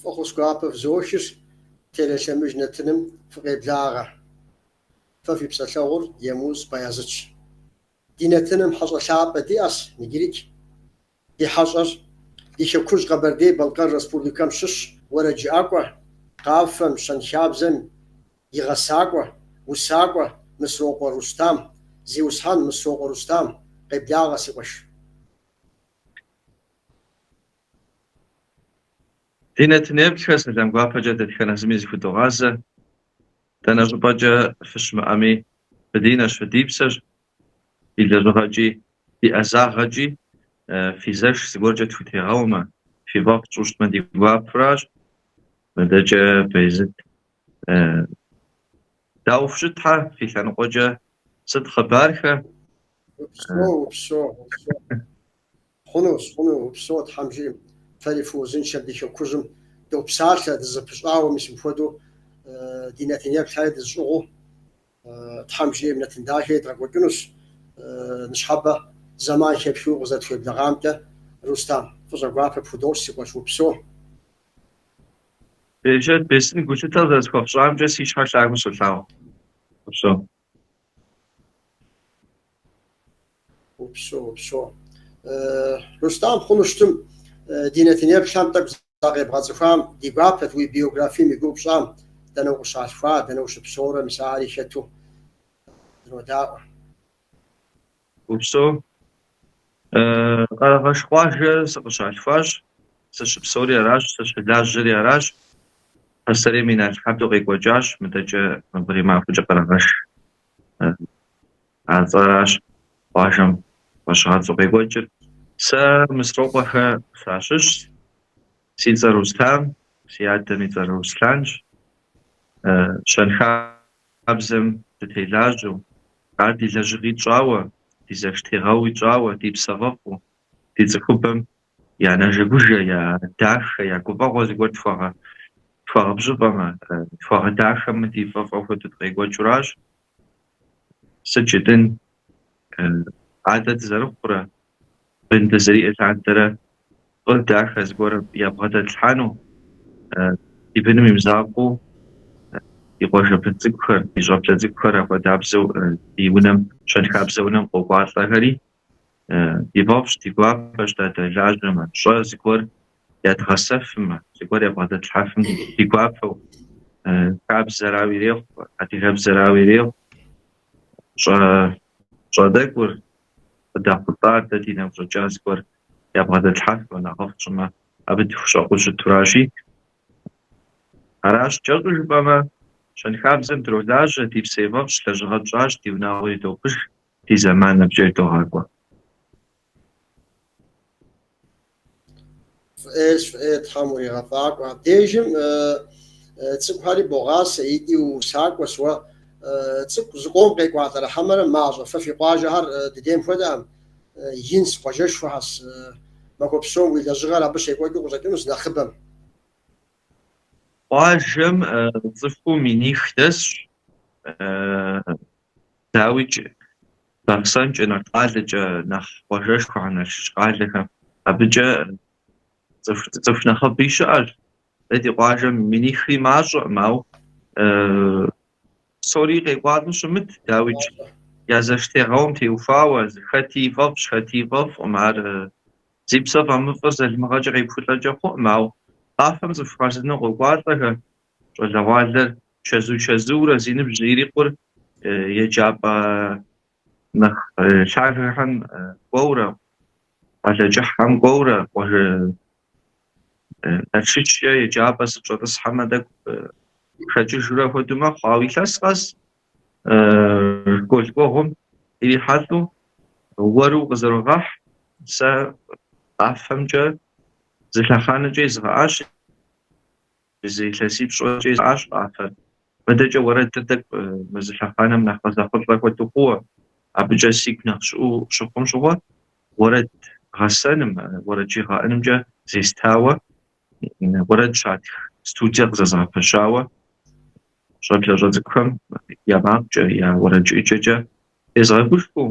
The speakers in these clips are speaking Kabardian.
Фӏэхъус гуапэ фызохыр, Телелъэмыж нэтыным фыкъеблагъэ. Фэ фи псэлъэгъур Емуз Баязытщ. Ди нэтыным хьэщӏэ лъапӏэ диӏэщ иджырикӏ. Ди хьэщӏэр ди хэкужь Къэбэрдей-Балъкъэр Республикэм щыщ уэрэджыӏакӏуэ, къафэм, щэнхабзэм и гъэсакӏуэ, усакӏуэ Мысрокъуэ Рустам. Зиусхьэн Мысрокъуэ Рустам, къеблагъэ, си къуэш. Ди нэтынеплъхэр сэлам гуапэкӏэ дэтхэнэ зыми зыхудогъазэ. Дэнэ щӏыпӏэкӏэ фыщымыӏэми, фыдинэщ, фыдипсэщ, ди лэжьыгъэкӏи, ди ӏэзагъэкӏи фи зэш зыгуэркӏэ тхутегъэумэ, фи фӏэфӏ тщӏыу щытмэ ди гуапэращ. Мыдэкӏэ Баязыт. Дауэ фыщыт, тхьэ, фи лъэныкъуэкӏэ сыт хъыбархэ? Упсэу, упсэу, упсэу. Хъунущ, хъуну, упсэу, Тхьэм жиӏэм, фэри фыузыншэм ди хэкужьым допсалъэ, дызэпыщӏауэ, мис мыпхуэдэу ди нэтынеплъхэри дызыщӏыгъуу, Тхьэм жиӏэм, нэтын дахэ едгъэкӏуэкӏынущ ныщхьэбэ зэман хэпхыу къызэрытхуеблэгъамкӏэ, Рустам, фӏыщӏэ гуапэ пхудощӏ, си къуэш, упсэу. Берычэт бесын гулъытэ зэрысхуэфщӏамкӏэ си щхьэр лъагэу солъагъу. Упсэу. Упсэу, упсэу. Рустам, хъуну щытым, ди нэтынеплъхэм тӏэкӏу закъебгъэцӏыхуам ди гуапэт, уи биографием и гугъу пщӏам, дэнэ укъыщалъхуа, дэнэ ущыпсэурэ, мис ари хэту дынодаӏуэ. Упсэу. Къэрэгъэш къуажэ сыкъыщалъхуащ, сыщыпсэури аращ, сыщылажьэри аращ. Пасэрейм Иналхьэблэу къекӏуэкӏащ, мыдэкӏэ нобэрей махуэкӏэ Къэрэгъэш а цӏэращ къуажэм фӏэщыгъэцӏэу къекӏуэкӏыр. Сэ Мысрокъуэхэ сащыщщ, си цӏэр Рустам, си адэм и цӏэр Руслъанщ. Щэнхабзэм дытелажьэу, ар ди лэжьыгъи тщӏауэ, ди зэштегъэуи тщӏауэ, ди псэ фӏэфӏу, ди цӏыхубэм я нэжэгужэ, я дахэ, я гуфӏэгъуэ зыгуэр тхуэгъэбжьыфӏэмэ, тхуэгъэдахэмэ, ди фӏэфӏэу хуэдэу дыкъекӏуэкӏыуращ. Сыт жытӏэн, адэ дызэрыхъурэ, бын дызэриӏэ лъандэрэ фӏы дахэ зыгуэр ябгъэдэтлъхьэну, ди быным и мызакъуэу, ди къуажэ бын цӏыкӏухэр, ди щӏэблэ цӏыкӏухэр апхуэдабзэу ди унэм, щэнхабзэ унэм къокӏуалӏэхэри, ди фӏэфӏщ, ди гуапэщ дадэлажьэмэ, щӏэ зыгуэр ядгъэсэфымэ, зыгуэр ябгъэдэтлъхьэфым ди гуапэу, хабзэрауи ирехъу, адыгэбзэрауи ирехъу, щӏэ щӏэ тӏэкӏур къыдэхъулӏар дэ ди нэгу щӏэкӏа зыгуэр ябгъэдэтлъхьэфмэ, нэхъыфӏ тщӏымэ, абы дыхущӏэкъуу щытуращи. Аращ, кӏэщӏу жыпӏэмэ, щэнхабзэм дролажьэ, ди псэ и фӏэфӏщ, лэжьыгъэ тщӏащ, ди унагъуэ идопӏыж, ди зэман абыкӏэ идогъакӏуэ. Фӏыӏейщ, фӏыӏей, Тхьэм уригъэфӏакӏуэ. Абдежым цӏыкӏухэри богъасэ икӏи уусакӏуэщ уэ. Цӏыкӏу зыкъом къекӏуалӏэрэ хьэмэрэ мащӏэ? Фэ фи къуажэхэр дыдейм хуэдэкъым, инщ, къуажэшхуэхэщ. Махуэ псом уи лэжьыгъэр абы щекӏуэкӏыу къыщӏэкӏынущ нэхъыбэм. Къуажэм цӏыхуу миних дэсщ. Дауикӏ, Бахъсэнкӏэ, Нарткъалэкӏэ, нэхъ къуажэшхуэхэм, Налшыч къалэхэм, абыкӏэ цӏыху нэхъыби щыӏэщ. Дэ ди къуажэм минихри мащӏэкъым, ауэ псори къекӏуалӏэу щымыт, дауикӏ, я зэштегъэум теухуауэ, хэти и фӏэфӏщ, хэти и фӏэфӏкъым. Ар зи псэ фӏэмыфӏыр залымыгъэкӏэ къепхулӏэкӏэ хъукъым, ауэ къафэм цӏыху хъарзынэу къокӏуалӏэхэр, щӏалэгъуалэр чэзу-чэзуурэ зи ныбжь ирикъур еджапӏэ нэхъ лъагэхэм кӏуэурэ, Къалэкӏыхьхэм кӏуэурэ, къуажэ Налшычкӏэ еджапӏэ сыт щӏэтӏысхьэмэ тӏэкӏу хэкӏыжурэ хуэдэу мэхъу. Ауэ илъэс къэс школ кӏуэгъуэм ирихьэлӏэу уэру къызэрогъэхь. Сэ къафэмкӏэ зы лъэхъэнэкӏэ езгъэӏащ. Зы илъэсипщӏкӏэ езгъэӏащ къафэр. Мыдэкӏэ уэрэдыр тӏэкӏу мы зы лъэхъэнэм нэхъ къызэхъулӏэ хуэдэу хъууэ, абыкӏэ сигу нэхъ щыӏэу щыхъум щыгъуэ, уэрэд гъэсэным, уэрэд жегъэӏэнымкӏэ зестауэ, уэрэд щатх студие къызэзгъэпэщауэ, щӏэблэщӏэ цӏыкӏухэм я макъкӏэ, я уэрэд жыӏэкӏэкӏэ тезгъэгушхуэу,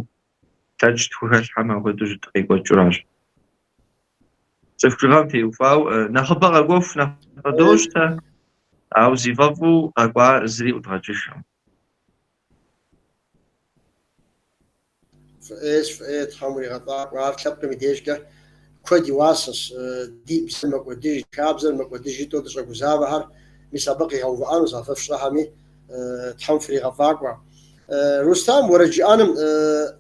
лъэкӏ тхухэлъхьэмэ апхуэдэу дыкъекӏуэкӏыуращ. Цӏыху бжыгъэм теухуауэ нэхъыбэ къэкӏуэху нэхъ къыдощтэ, ауэ зи фӏэфӏу къэкӏуа зыри ӏудгъэкӏыжкъым. Фӏы ӏейщ, фӏы ӏей, Тхьэм уригъэфӏакӏуэ. Ар лъэпкъым и дежкӏэ куэд и уасэщ. Ди бзэр мэкӏуэдыж, ди хабзэр мэкӏуэдыж жытӏэу дыщӏэгузавэхэр мис абы къигъэувыӏэнущ, а фэ фщӏэхэми Тхьэм фригъэфӏакӏуэ. Рустам, уэрэд жыӏэным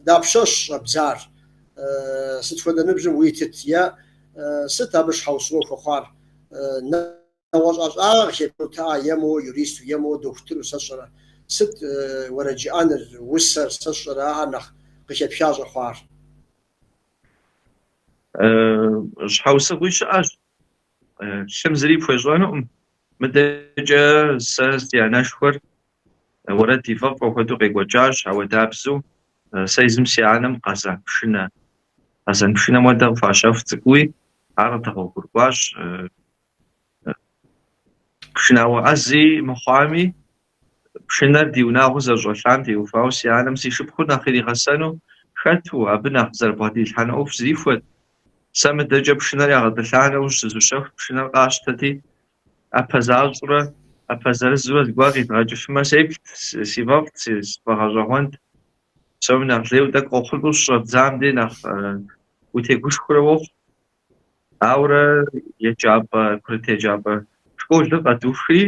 дапщэщ щӏэбдзар? Сыт хуэдэ ныбжьым уитыт е сыт абы щхьэусыгъуэ хуэхъуар? Нэгъуэщӏ ӏэщӏагъэ къыхэпхынутэӏэ, е моуэ юристу, е моуэ дохутыру, сэ сщӏэрэ? Сыт уэрэд жыӏэныр, усэр, сэ сщӏэрэ, ахэр нэхъ къыхэпха щӏэхъуар? Щхьэусыгъуи щыӏэщ. Лъым зыри пхуещӏэнукъым. Мыдэкӏэ сэ си анэшхуэр уэрэд и фӏэфӏу апхуэдэу къекӏуэкӏащ, ауэдабзэу сэ езым си анэм къэзан пшынэ, къэзан пшынэм хуэдэ къыхуащэху цӏыкӏууи, ар къыдэгъуэгурыкӏуащ. Пшынауэ ӏэзи мыхъуами, пшынэр ди унагъуэ зэрыщӏэлъам теухуауэ си анэм си шыпхъур нэхъ иригъэсэну хэту, абы нэхъ зэрыбгъэдилъхьэн ӏуэху зрихуэт. Сэ мыдэкӏэ пшынэр ягъэтӏылъа нэужь зызущэхут, пшынэр къасщтэти, ӏэпэ защӏурэ, ӏэпэ зырызурэ зыгуэр къидгъэкӏыфмэ сеплът, си фӏэфӏт, сфӏэгъэщӏэгъуэнт. Псоми нэхъ лейуэ тӏэкӏу къохъулӏэу щыщӏэбдзам дей нэхъ утегушхуэрэ уохъу. Ауэрэ еджапӏэ, курыт еджапӏэ школыр къэдухри,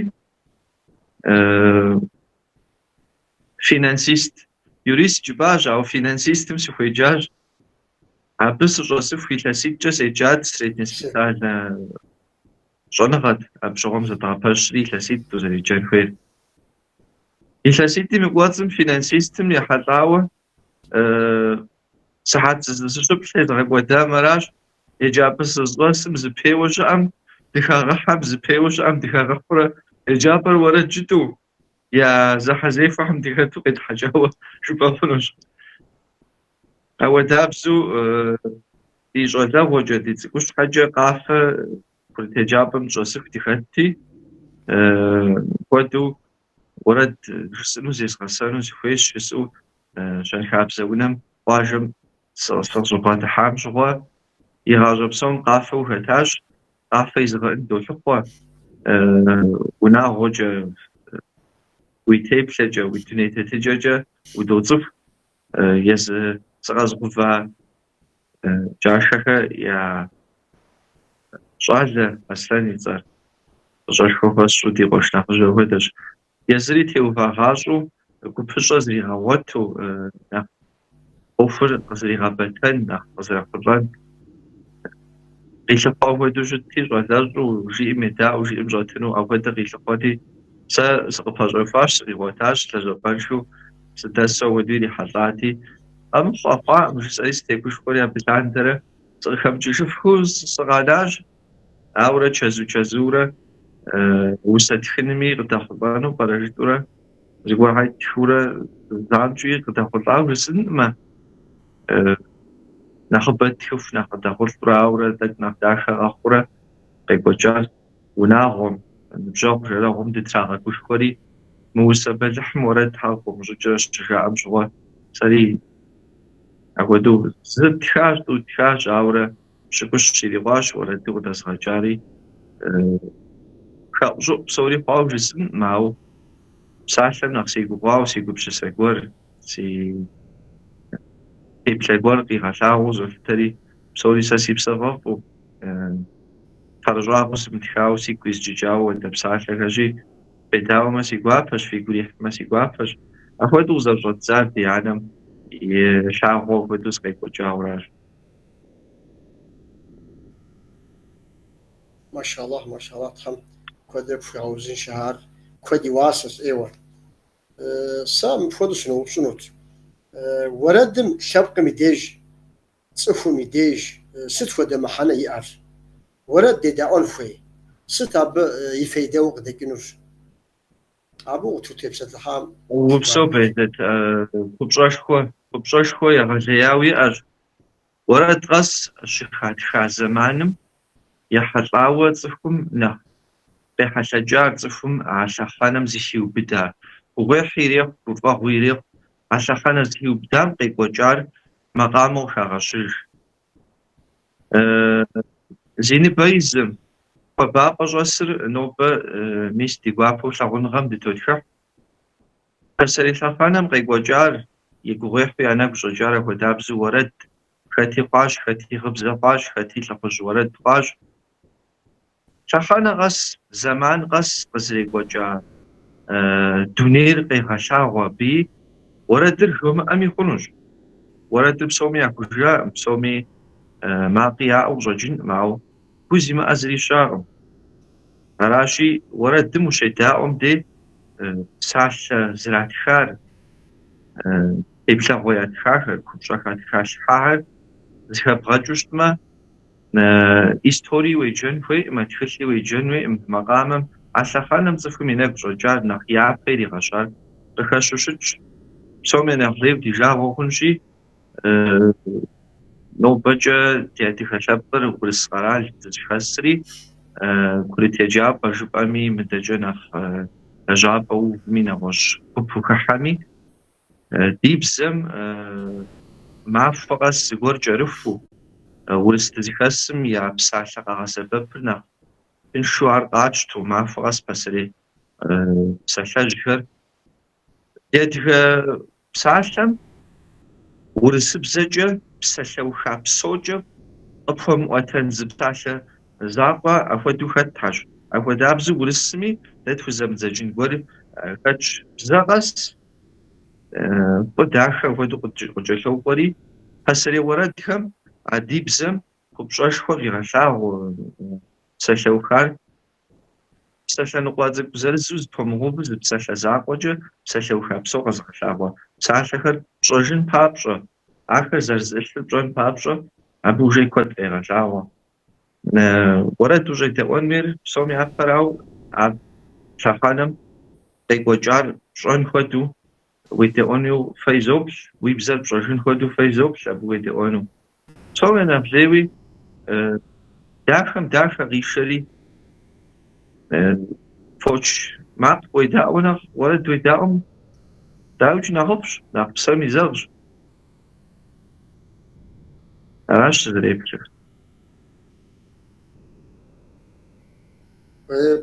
финансист, юрист жыпӏащ, ауэ финансистым сыхуеджащ. Абы сыщӏэсыху илъэситӏкӏэ седжат среднеспециальнэ щӏэныгъэт, абы щыгъуэм зэдгъэпэщри илъэситӏ узэреджэн хуейр. Илъэситӏым и кӏуэцӏым финансистым ехьэлӏауэ Сыхьэт зыщыплӏ тезгъэкӏуэдам аращ. Еджапӏэ сыщӏэсым зэпеуэ щыӏэм дыхагъэхьэм, зэпеуэ щыӏэм дыхагъэхьурэ еджапӏэр уэрэд жытӏэу я зэхьэзехуэхэм дыхэту къетхьэкӏауэ жыпӏэ хъунущ. Ауэдабзэу ди щӏалэгъуэкӏэ, ди цӏыкӏущхьэкӏэ къафэ курыт еджапӏэм дыщӏэсыху дыхэтти, куэду Уэрэд жысӏэну зезгъэсэну сыхуейщ жысӏэу щэнхабзэ унэм къуажэм сыкъыщыбгъэдыхьам щыгъуэ, игъащӏэ псом къафэ ухэтащ, къафэ изыгъэӏын долъыхъуэ, унагъуэкӏэ, уи теплъэкӏэ, уи дуней тетыкӏэкӏэ удоцӏыху. Езы сыкъэзыгъэува Кӏашэхэ я щӏалэ Аслъэн и цӏэр фӏыщӏэшхуэ хуэсщӏу ди къуэш нэхъыжь апхуэдэщ. Езыри теувагъащӏэу гупыщӏэ зригъэгъуэту, нэхъ ӏуэхур къызэригъэбэтэн, нэхъ къызэрехъулӏэн къилъыхъуэ хуэдэу щытти, щӏалэщӏэу, жиӏэм едаӏуэу, жиӏэм щӏэтыну апхуэдэ къилъыхъуэти, сэ сыкъыпэщӏэхуащ, сыкъигъуэтащ, лэжьапӏэншэу сыдэсу апхуэдэу ирихьэлӏати, къэмыхъу къэхъуакъым, жысӏэри сытегушхуэри абы лъандэрэ сыкъыхэмыкӏыжыфу сыкъэнащ. Ауэрэ чэзу-чэзуурэ усэ тхынми къыдэхъулӏэну пӏэрэ жытӏэурэ зыгуэрхэр ттхыурэ занщӏэуи къыдэхъулӏауэ жысӏэнкъымэ, нэхъыбэ ттхыху нэхъ къыдэхъулӏурэ, ауэрэ тӏэкӏу нэхъ дахэ къэхъурэ къекӏуэкӏар унагъуэм, ныбжьэгъу-жэрэгъум дытрагъэгушхуэри, мы усэ бэлыхьым уэрэд щхьэ къыхомыщӏыкӏрэ щыжаӏэм щыгъуэ сэри апхуэдэу зы ттхащ, тӏу ттхащ, ауэрэ пщыкӏущ ирикъуащ уэрэду къыдэзгъэкӏари. Хэӏущӏыӏу псори хъуауэ жысӏэнкъым, ауэ псалъэм нэхъ сегугъуауэ, си гупсысэ гуэр, си теплъэ гуэр къигъэлъагъуэу золъытэри, псори сэ си псэ фӏэфӏу, фэрыщӏагъыу сымытхауэ, сигу къизджыкӏауэ уэдэ псалъэхэщи, федаӏуэмэ си гуапэщ, фигу ирихьмэ си гуапэщ. Апхуэдэу къызэрыщӏэддзар ди анэм и лъагъуэ хуэдэу сыкъекӏуэкӏауэращ. Машаллахь, машаллахь, Тхьэм куэдрэ пхуигъэузыншэ ар, куэд и уасэщ ӏейуэ. Сэ мыпхуэдэу сыноупщӏынут. Уэрэдым лъэпкъым и деж, цӏыхум и деж сыт хуэдэ мыхьэнэ иӏэр? Уэрэд дедаӏуэн хуей? Сыт абы и фейдэуэ къыдэкӏынур? Абы укъытхутепсэлъыхьам Упсэу, гуапэт. Байзэт, купщӏэшхуэ, купщӏэшхуэ егъэлеяуэ иӏэщ. Уэрэд къэс щыхатха зэманым ехьэлӏауэ цӏыхум нэхъ къехьэлъэкӏар, цӏыхум а лъэхъэнэм зыхиубыда гугъуехьи ирехъу, гуфӏэгъуи ирехъу, а лъэхъэнэ зыхиубыдам къекӏуэкӏар макъамэу къыхагъэщыж. Зи ныбэ изым, хуабапӏэ щӏэсыр нобэ мис ди гуапэу лъагъуныгъэм дытотхыхь. Пасэрей лъэхъэнэм къекӏуэкӏар, и гугъуехьу я нэгу щӏэкӏар апхуэдабзэу уэрэд хэти хъуащ, хэти гъыбзэ хъуащ, хэти лӏыхъужь уэрэд хъуащ. Лъэхъэнэ къэс, зэман къэс къызэрекӏуэкӏа дунейр къегъэлъагъуэ абыи, уэрэдыр жомыӏэми хъунущ. Уэрэдыр псоми яхужаӏэкъым, псоми макъи яӏэу къыщӏэкӏынкъым, ауэ гу зимыӏэ зыри щыӏэкъым. Аращи, уэрэдым ущедаӏуэм дей псалъэ зэратхар, теплъэгъуэ ятхахэр, купщӏэ халъхьахэр зэхэбгъэкӏыу щытмэ, Истории уеджэн хуейкъым, тхылъи уеджэн хуейкъым, макъамэм а лъэхъэнэм цӏыхум и нэгу щӏэкӏар нэхъ япэ иригъэщар къыхэщу щытщ. Псом я нэхъ лейуэ ди жагъуэ хъунщи, нобэкӏэ ди адыгэ лъэпкъыр урыс къэрал дызыхэсри, курыт еджапӏэ жыпӏэми, мыдэкӏэ нэхъ лэжьапӏэ увми, нэгъуэщӏ гуп ухыхьэми, Ди бзэм махуэ къэс зыгуэр кӏэрыхуу, урыс дызыхэсым я псалъэ къагъэсэбэпыр нэхъ тыншу ар къатщтэу, махуэ къэс пасэрей псалъэжьхэр. Ди адыгэ псалъэм урысыбзэкӏэ псалъэуха псокӏэ къыпхуэмыӏуэтэн зы псалъэ закъуэ апхуэдэу хэтхьэщ. Апхуэдабзэу урысми дэ тхузэмыдзэкӏын гуэр хэтщ. Бзэ къэс Фӏы дахэ хуэдэу къыкӏэлъокӏуэри, пасэрей уэрэдхэм а ди бзэм купщӏэшхуэ къигъэлъагъуэ псалъэухар. Псалъэ ныкъуэ цӏыкӏу зырызу зыпомыгъэуву зы псалъэ закъуэкӏэ псалъэуха псо къэзыгъэлъагъуэ псалъэхэр пщӏэжын папщӏэ, ахэр зэрызэӏылъыр пщӏэн папщӏэ, абы уже куэд къегъэлъагъуэ. Уэрэд ущӏедэӏуэн хуейр псом япэрауэ а лъэхъэнэм къекӏуэкӏар пщӏэн хуэдэу уедэӏуэну фэ изоплъ, уи бзэр пщӏэжын хуэдэу фэ изоплъ абы уедэӏуэну. Псом я нэхъ лейуи дахэм дахэ къишэри фоч макъ уедаӏуэ нэхъ, уэрэд уедаӏуэм дауикӏ нэхъыфӏщ, нэхъ псэм и зэгъщ. Аращ сызэреплъыр.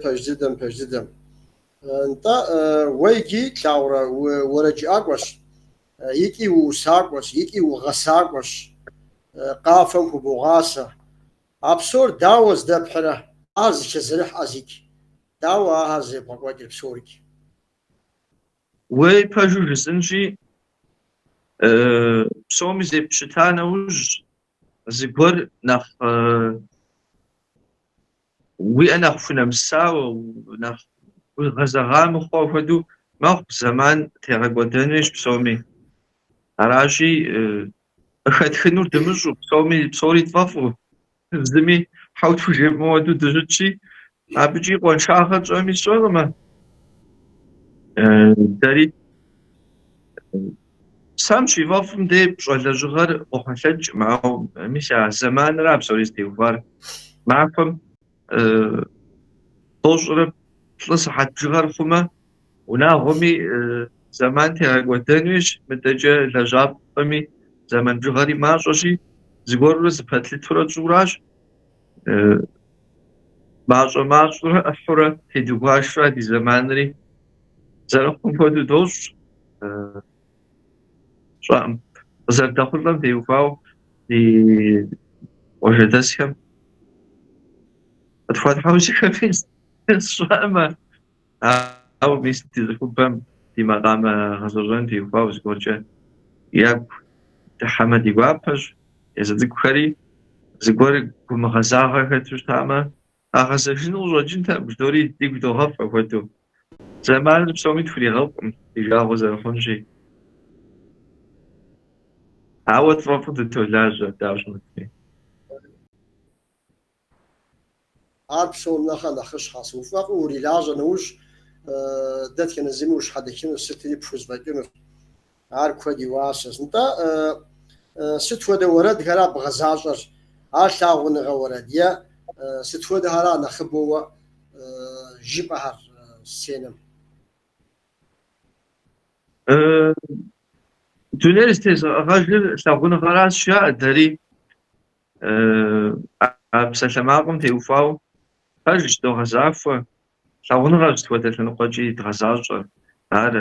Пэж дыдэм, пэж дыдэм. Нтӏэ, уэ иджы тлъагъурэ уэрэджыӏакӏуэщ, икӏи уусакӏуэщ, икӏи угъэсакӏуэщ, къафэм хубогъасэ. А псор дауэ здэпхьрэ? Ар зэхэзэрыхьӏэ зикӏ? Дауэ ахэр зэребгъэкӏуэкӏыр псорикӏ? Уей, пэжу жысӏэнщи, псоми зеппщыта нэужь, зыгуэр нэхъ уи ӏэ нэхъ хунэмысауэ, нэхъ уигъэзэгъа мыхъуэ хуэдэу мэхъу, зэман тегъэкӏуэдэн хуейщ псоми. Аращи, къыхэтхынур дымыщӏу, псоми псори тфӏэфӏу, зыми хьэуэ тхужемыӏэу хуэдэу дыщытщи, абыкӏи къуаншагъэ тщӏэми сщӏэкъымэ. Дэри псэм щифӏэфӏым дей пщӏэ лэжьыгъэр къохьэлъэкӏкъым, ауэ мис а зэманыра псори зытеухуар. Махуэм тӏощӏрэ плӏы сыхьэт бжыгъэр хъумэ, унагъуэми зэман тегъэкӏуэдэн хуейщ, мыдэкӏэ лэжьапӏэми зэман бжыгъэри мащӏэщи, зыгуэрурэ зэпэтлъытурэ тщӏыуращ. Мащӏэ-мащӏэурэ ӏыхьурэ тедугуашурэ ди зэманри зэрыхъум хуэдэу дощӏ. Сщӏэкъым. Къызэрыдэхъулӏэм теухуауэ ди къуажэдэсхэм къытхуэтхьэусыхэми сщӏэкъымэ, ауэ мис ди цӏыхубэм ди макъамэ гъэзэщӏэн теухуауэ зыгуэркӏэ ягу дыхьэмэ ди гуапэщ, езы цӏыкӏухэри зыгуэр гумыгъэзагъэ хэту щытамэ, къагъэзэжыну къыщӏэкӏынтэкъым, жыдори дигу догъэфӏ апхуэдэу. Зэманыр псоми тхуригъэкъукъым, ди жагъуэ зэрыхъунщи. Ауэ тфӏэфӏу дытолажьэ, дауэ щымытми. Ар псом нэхъэ нэхъыщхьэщ. Уфӏэфӏу урилажьэ нэужь, дэтхэнэ зыми ущхьэдэхынущ, сытри пхузэфӏэкӏынущ. Ар куэд и уасэщ. Нтӏэ, сыт хуэдэ уэрэдхэра бгъэзащӏэр? Ар лъагъуныгъэ уэрэд е сыт хуэдэхэра нэхъыбэу уэ жыпӏэхэр сценэм? Дунейр зытезыгъэӏыгъэжыр лъагъуныгъэращ, жаӏэ дэри. А псалъэмакъым теухуауэ пэжщ, догъэзахуэ. Лъагъуныгъэрщ сыт хуэдэ лъэныкъуэкӏи дгъэзащӏэр. Ар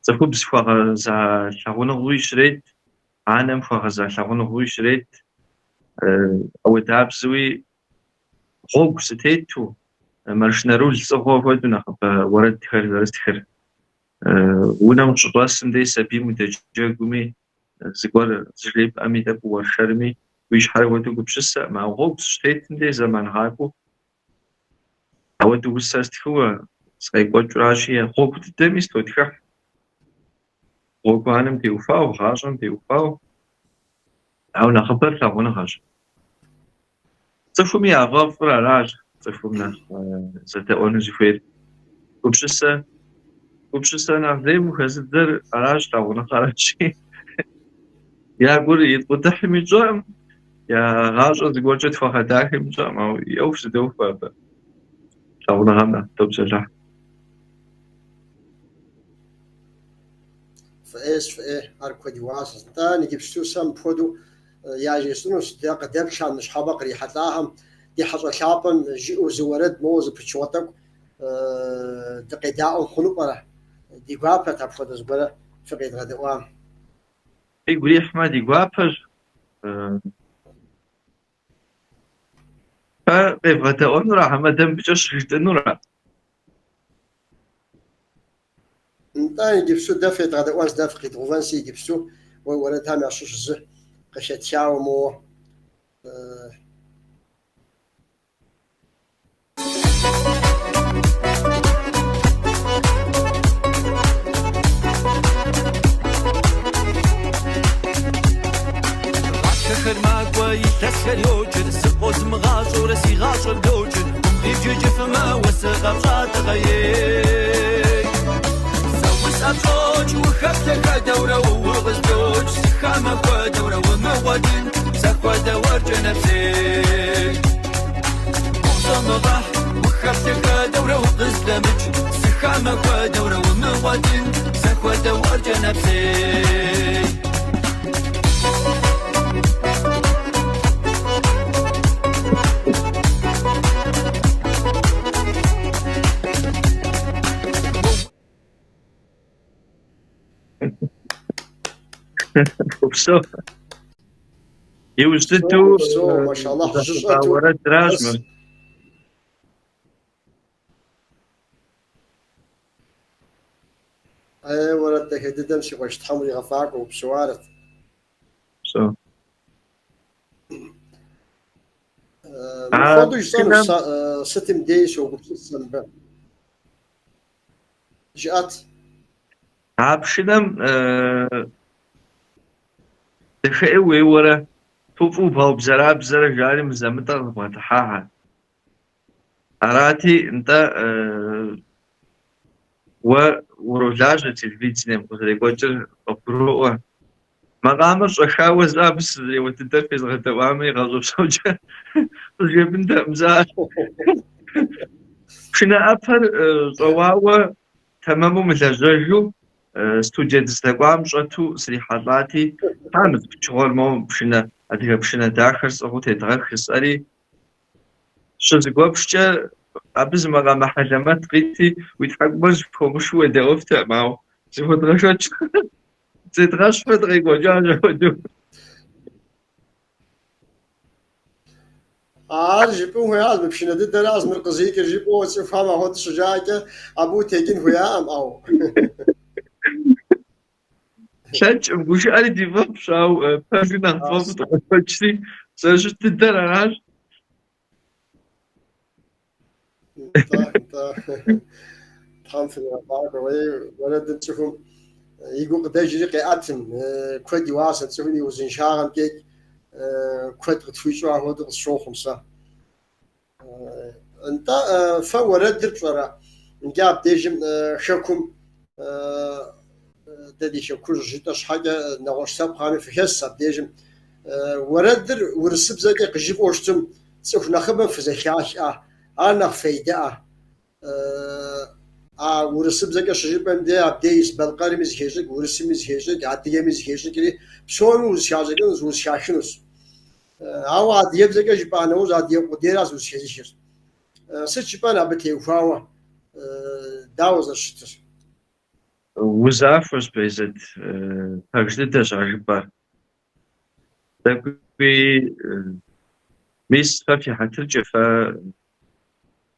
цӏыхубз хуэгъэза лъагъуныгъэуи щрет, анэм хуэгъэза лъагъуныгъэуи щрет, ауэдабзэуи гъуэгу сытету, маршынэ руль сӏыгъыу хуэдэу нэхъыбэ уэрэдхэр зэрыстхыр. Унэм ущыщӏэсым дей сабийм удэджэгуми, зыгуэр зыжепӏэми, тӏэкӏу уэршэрми, уи щхьэр апхуэдэу гупсысэкъым. Ауэ гъуэгу сыщытетым дей зэман гъакӏуэу ауэдэу усэ стхыуэ сыкъекӏуэкӏыуращи, гъуэгу дыдэми сытотхыхь. Гъуэгуанэм теухуауэ, гъащӏэм теухуауэ, ауэ нэхъыбэр лъагъуныгъэщ. Цӏыхуми яфӏэфӏыр аращ, цӏыхум нэхъ зэдэӏуэну зыхуейр. Гупсысэ, гупсысэ нэхъ лейм ухэзыдзэр аращ, лъагъуныгъэращи. Я гур иткъутыхьми тщӏэкъым, я гъащӏэр зыгуэркӏэ тхуэгъэдахэми тщӏэкъым, ауэ и ӏуэху зыдохуэ абы. Лъагъуныгъэм нэхъ топсэлъыхь. Фӏыӏейщ, фӏыӏей, ар куэд и уасэщ. Нтӏэ, иджыпсту сэ мыпхуэдэу яжесӏэнущ, дэ къыдэплъхэм, ныщхьэбэ кърихьэлӏахэм, ди хьэщӏэ лъапӏэм жиӏэу зы уэрэд моуэ зы пычыгъуэ тӏэкӏу дыкъедаӏуэм хъуну пӏэрэ? Ди гуапэт апхуэдэ зыгуэрэ фыкъедгъэдэӏуам. Фигу ирихьмэ, ди гуапэщ. Фэ къевгъэдэӏуэнура, хьэмэ дэ мыбыкӏэ щыжытӏэнура? Нтӏэ, иджыпсту дэ федгъэдэӏуэнщ, дэ фыкъидгъэувэнщи иджыпсту уи уэрэдхэм ящыщ зы къыхэтхауэ моуэ. Гъатхэхэр макӏуэ, илъэсхэр йокӏыр, зыкъозмыгъащӏэурэ си гъащӏэр блокӏыр, гум къибджыкӏыфымэ, уэ сыкъэпщӏатэкъэ, ей. Сэ усӏэщӏокӏ, ухэплъэ хуэдэурэ укъызблокӏ, сыхамэ хуэдэурэ умыгъуэтын, сэ хуэдэ уэркӏэ нэпсей. Гугъу сомыгъэхь, ухэплъэ хуэдэурэ укъызблэмыкӏ, сыхамэ хуэдэурэ умыгъуэтын, сэ хуэдэ уэркӏэ нэпсей. Упсэу. Иужь дыдэу Упсэу, машаллахь, зэхъулӏа жьыщӏэту. уэрэдращ мыр. Ей, уэрэд дахэ дыдэм си къуэш Тхьэм уригъэфӏакӏуэ, упсэуарэт. Упсэу. А Мыпхуэдэу жысӏэнущ пшынэм сэ, сытым дей согупсыс сэ мыбы. Жыӏэт. А пшынэм дахэӏей уеуэрэ, фӏыфӏу бгъэубзэрабзэрэ жари мызэ-мытӏэ къызбгъэдыхьахэр. Арати, нтӏэ, уэ уролажьэ телевидением къызэрекӏуэкӏыр къыбгуроӏуэ. Макъамэр щӏэхауэ зэ абы сызэреуэ дыдэр фезгъэдэӏуамэ, игъащӏэ псокӏэ къызжепӏынтэкъым сэ ар. Пшынэ ӏэпэр щӏэуауэ тэмэму мылэжьэжу студие дыздэкӏуам щӏэту срихьэлӏати, тхьэ, мы зы пычыгъуэр моуэ пшынэ, адыгэ пшынэ дахэр сӏыгъыу тедгъэх жысӏэри, щызэгуэпшкӏэ абы зы макъамэ хьэлэмэт къитти, уи тхьэкӏумэр зыхуомышу уедэӏуэфтэкъым, ауэ зыхуэдгъэшэч. Зедгъэщхьурэ дыкъекӏуэкӏащ апхуэдэу. Ар жыпӏэн хуеящ, мы пшынэ дыдэращ мыр къызикӏыр жыпӏэу цӏыхухэм апхуэдэу щыжаӏэкӏэ, абы утекӏын хуеякъым, ӏэу. Лъэкӏым, гушыӏэри ди фӏэфӏщ, ауэ пэжу нэхъ тфӏэфӏу дыкъекӏуэкӏри, зэрыщыт дыдэр аращ. Нтӏэ, нтӏэ. Тхьэм фригъэфӏакӏуэ. Уей, уэрэдым цӏыхум и гукъыдэжри къеӏэтым, куэд и уасэ цӏыхум и узыншагъэмкӏэ куэд къытхуищӏу апхуэдэу къысщохъум сэ. Нтӏэ, фэ уэрэдыр пщӏэрэ? Иджы абдежым хэкум дэ ди хэкужь жытӏэ щхьэкӏэ нэгъуэщӏ лъэпкъхэми фыхэс абдежым. Уэрэдыр урысыбзэкӏэ къыжыфӏэу щытым, цӏыху нэхъыбэм фызэхахӏэ, ар нэхъ фейдэӏэ. А урысыбзэкӏэ щыжыпӏэм де абдей ис балъкъэрми зыхещӏыкӏ, урысми зыхещӏыкӏ, адыгэми зыхещӏыкӏри, псоми узыхащӏыкӏынущ, узыхахынущ. Ауэ адыгэбзэкӏэ жыпӏа нэужь адыгэ къудейращ узыхэзыхыр. Сыт жыпӏэн абы теухуауэ, дауэ зэрыщытыр? Узахуэщ, Байзэт, пэж дыдэщ а жыпӏэр. Тӏэкӏуи, мис фэ фи хьэтыркӏэ, фэ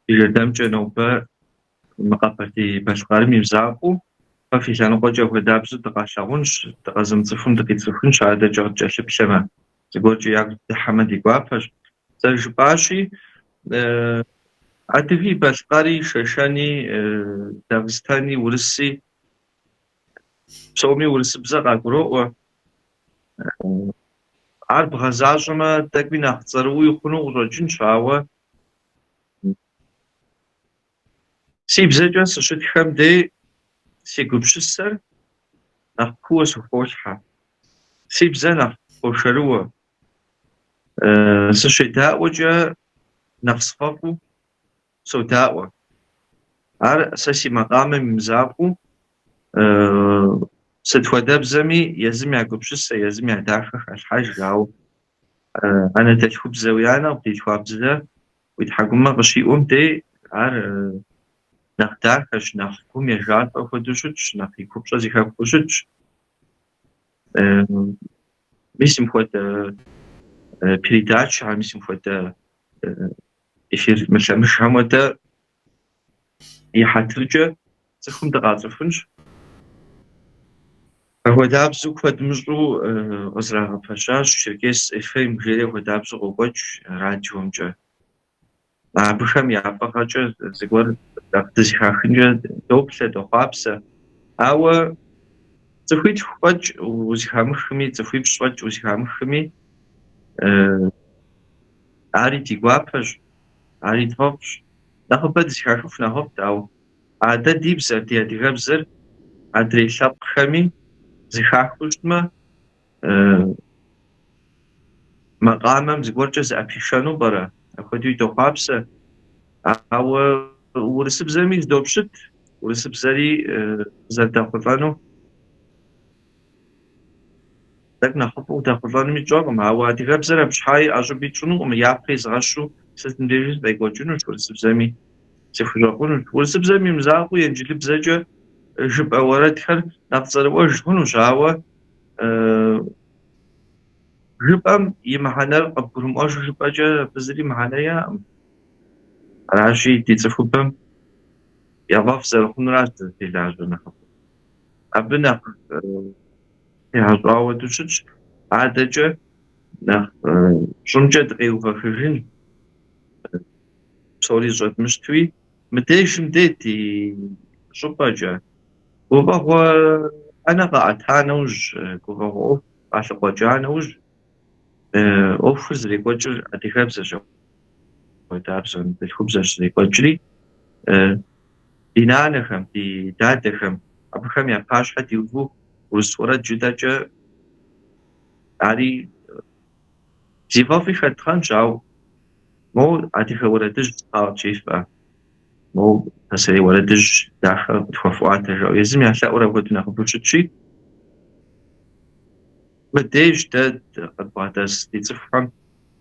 фи жэрдэмкӏэ нобэ мы Къэбэрдей-Балъкъэрым и мызакъуэу, фэ фи лъэныкъуэкӏэ хуэдабзэу дыкъалъагъунщ, дыкъэзымыцӏыхум дыкъицӏыхунщ, адэкӏэ къыткӏэлъыплъэмэ, зыгуэркӏэ ягу дыхьэмэ ди гуапэщ. Зэрыжыпӏащи, адыги, балъкъэри, шэшэни, дагъыстэни, урыси, псоми урысыбзэ къагуроӏуэ. Ар бгъэзащӏэмэ, тӏэкӏуи нэхъ цӏэрыӏуи хъуну къыщӏэкӏынщ, ауэ си бзэкӏэ сыщытхэм дей си гупсысэр нэхъ кууэ сыхолъхьэ, си бзэр нэхъ къошэрыуэ. Сыщедаӏуэкӏэ нэхъ сфӏэфӏу содаӏуэ. Ар сэ си макъамэм и мызакъуэу, сыт хуэдэбзэми езым я гупсысэ, езым я дахэ халъхьэж, ауэ анэдэлъхубзэ уи анэ къыбдилъхуа бзэ уи тхьэкӏумэ къыщиӏуэм дей ар нэхъ дахэщ, нэхъ гум ежалӏэ хуэдэу щытщ, нэхъ и купщӏэ зыхэпхыу щытщ. Мис мыпхуэдэ передачэхэр, мис мыпхуэдэ эфир мылъэмыжхэм хуэдэ и хьэтыркӏэ цӏыхум дыкъацӏыхунщ. Апхуэдабзэу куэд мыщӏэу къызэрагъэпэщащ Черкес ФМ жери апхуэдабзэу къокӏуэкӏ радиомкӏэ. Абыхэм я фӏыгъэкӏэ зыгуэр нэхъ дызэхахынкӏэ доплъэ, дохъуапсэ. Ауэ цӏыхуитху фӏэкӏ узэхамыхми, цӏыхуипщӏ фӏэкӏ узэхамыхми, ари ди гуапэщ, ари тфӏэфӏщ. Нэхъыбэ дызэхахыху нэхъыфӏт, ауэ а дэ ди бзэр, ди адыгэбзэр адрей лъэпкъхэми зэхахыу щытмэ, макъамэм зыгуэркӏэ зыӏэпишэну пӏэрэ? Апхуэдэуи дохъуапсэ. Ауэ урысыбзэми зыдопщыт, урысыбзэри къызэрыдэхъулӏэну тӏэкӏу нэхъыфӏу къыдэхъулӏэнуми тщӏэкъым, ауэ адыгэбзэр абы щхьаи ӏэщӏыби тщӏынукъым, япэ изгъэщу сытым дежи сыкъекӏуэкӏынущ, урысыбзэми сыхущӏэкъунущ. Урысыбзэм и мызакъуэу инджылыбзэкӏэ жыпӏэ уэрэдхэр нэхъ цӏэрыӏуэж хъунущ, ауэ жыпӏэм и мыхьэнэр къыбгурымыӏуэжу жыпӏэкӏэ абы зыри мыхьэнэ иӏэкъым. Аращи, ди цӏыхубэм яфӏэфӏ зэрыхъунуращ дызытелажьэр нэхъыфӏу. Абы нэхъ тегъэщӏауэ дыщытщ, адэкӏэ нэхъ щӏымкӏэ дыкъеувэхыжын, псори зыщӏэдмыщтуи, мыдежым де ди щӏыпӏэкӏэ гуфӏэгъуэ ӏэнэ къаӏэта нэужь, гуфӏэгъуэ ӏуэху къалъыкъуэкӏа нэужь, ӏуэхур зэрекӏуэкӏыр адыгэбзэщ, апхуэдабзэу анэдэлъхубзэщ зэрекӏуэкӏри, ди нанэхэм, ди дадэхэм, абыхэм я пащхьэ диувэу урыс уэрэд жытӏэкӏэ ари зи фӏэфӏи хэтхъэнщ, ауэ моуэ адыгэ уэрэдыжь къытжефӏэ, моуэ пасэрей уэрэдыжь дахэ къытхуэфӏуатэ жаӏэу езым я лъэӏур апхуэдэу нэхъыбэу щытщи, мыдеж дэ къыдбгъэдэс ди цӏыхухэм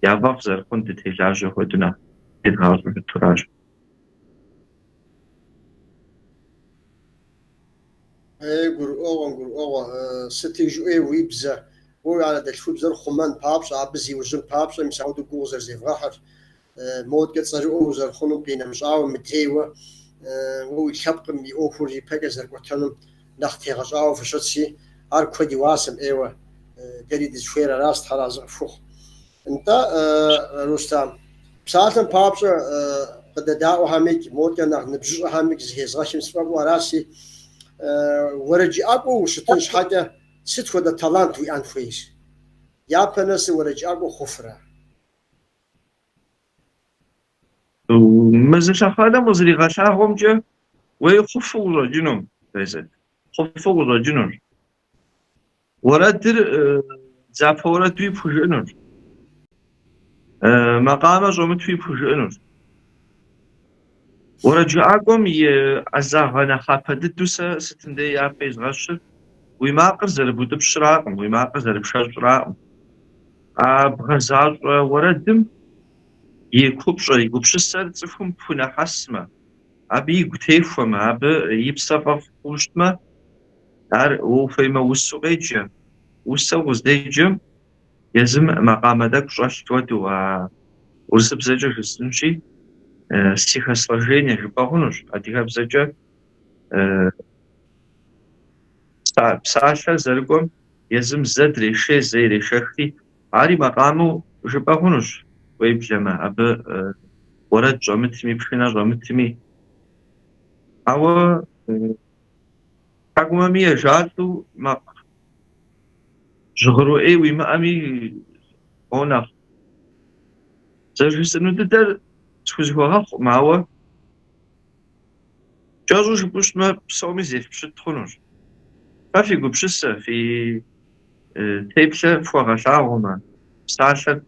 я фӏэфӏ зэрыхъун дытелажьэ хуэдэу нэхъ тедгъащӏэу щытуращ. Ей, гурыӏуэгъуэм, гурыӏуэгъуэ, сыти жыӏуей уи бзэ, уэ уи анэдэлъхубзэр хъумэн папщӏэ, абы зиужьын папщӏэ, мис апхуэдэу гугъу зэрызевгъэхьыр, модкӏэ цӏэрыӏуэ узэрыхъунум къинэмыщӏауэ, мыдрейуэ уэ уи лъэпкъым и ӏуэхур ипэкӏэ зэрыкӏуэтэнум нэхъ тегъэщӏауэ фыщытщи, ар куэд и уасэм ӏейуэ дэри дызыхуейр аращ, Тхьэр арэзы къыфхухъу. Нтӏэ, Рустам, псалъэм папщӏэ, къыдэдаӏуэхэмикӏ, модкӏэ нэхъ ныбжьыщӏэхэмикӏ зыхезгъэхым сфӏэфӏу аращи, уэрэджыӏакӏуэу ущытын щхьэкӏэ сыт хуэдэ талант уиӏэн хуейр? Япэ нэсыр уэрэджыӏакӏуэ хъуфрэ? Мы зы лъэхъэнэм къызэригъэлъагъуэмкӏэ, уей хъуфу къыщӏэкӏынум, Байзэт, хъуфу къыщӏэкӏынущ. Уэрэдыр дзапэ уэрэдуи пхужыӏэнущ. Макъамэ щӏэмытуи пхужыӏэнущ. Уэрэджыӏакӏуэм и ӏэзагъэ нэхъапэ дыдэу сэ сытым дей япэ изгъэщыр уи макъыр зэрыбутӏыпщыракъым, уи макъыр зэрыпшэщӏыракъым. А бгъэзащӏэ уэрэдым и купщӏэр, и гупсысэр цӏыхум пхунэхьэсмэ, абы игу техуэмэ, абы и псэ фӏэфӏ хъууэ щытмэ, ар уэ ухуеймэ усэу къеджэ. Усэу къыздеджэм езым макъамэ тӏэкӏу щӏэлъ хуэдэу, а урысыбзэкӏэ жысӏэнщи, стихосложение жыпӏэ хъунущ, адыгэбзэкӏэ псалъэр зэрыкӏуэм езым зэ дрешей, зэ ирешэхри, ари макъамэу жыпӏэ хъунущ, уеблэмэ, абы уэрэд щӏэмытми, пшынэ щӏэмытми. Ауэ тхьэкӏумэми ежалӏэу макъ жьгъыру ӏей уимыӏэми, моуэ нэхъ зэрыжысӏэну дыдэр схузэхуэгъэхъукъым, ауэ кӏэщӏу жыпӏэу щытмэ, псоми зефпщыт хъунущ. Фэ фи гупсысэ, фи теплъэ фхуэгъэлъагъуэмэ, псалъэр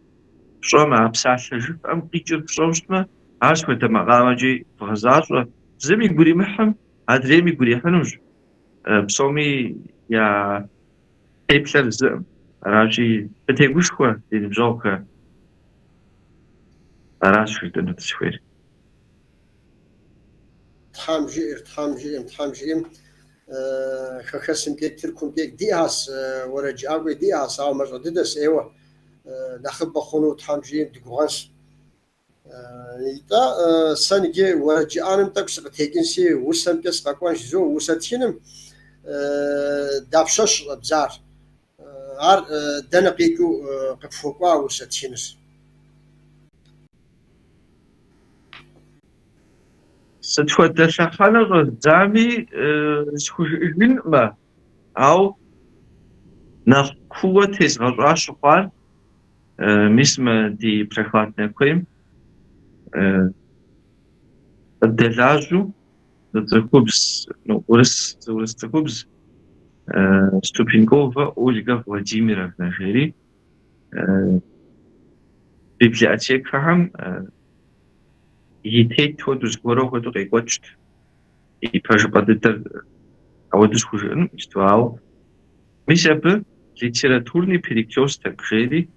пщӏэмэ, а псалъэ жыфӏэм къикӏыр пщӏэу щытмэ, ар сыт хуэдэ макъамэкӏи вгъэзащӏэ. Зым игу иримыхьым, адрейм игу ирихьынущ. Псоми я теплъэр зыӏым. Аращи, фытегушхуэ, ди ныбжьэгъухэ. Аращ жытӏэну дызыхуейр. Тхьэм жиӏэр, Тхьэм жиӏэм, Тхьэм жиӏэм, хэхэсымкӏэ, Тыркумкӏэ диӏэс, уэрэджыӏакӏуи диӏэс, ауэ мащӏэ дыдэс ӏейуэ нэхъыбэ хъуну Тхьэм жиӏэм дыгугъэнщ. Итӏэ, сэ иджы уэрэджыӏэным тӏэкӏу сыкъытекӏынси, усэмкӏэ сыкъэкӏуэнщ. Зо, усэ тхыным дапщэщ щыщӏэбдзар? Ар дэнэ къикӏыу къыпхуэкӏуа усэ тхыныр? Сыт хуэдэ лъэхъэнэ щӏэздзами схужыӏэжынкъымэ, ауэ нэхъ кууэ тезгъэщӏа щыхъуар мис мы ди Прохладнэ куейм къыддэлажьэу зы цӏыхубз, ну, урыс, зы урыс цӏыхубз Ступенковэ Ольгэ Владимировнэ жери библиотекэхэм и тет хуэдэу, зыгуэру хуэдэу къекӏуэкӏт. И пэжыпӏэ дыдэр ауэдэу схужыӏэнукъым иджыпсту, ауэ мис абы литературный перекресток жери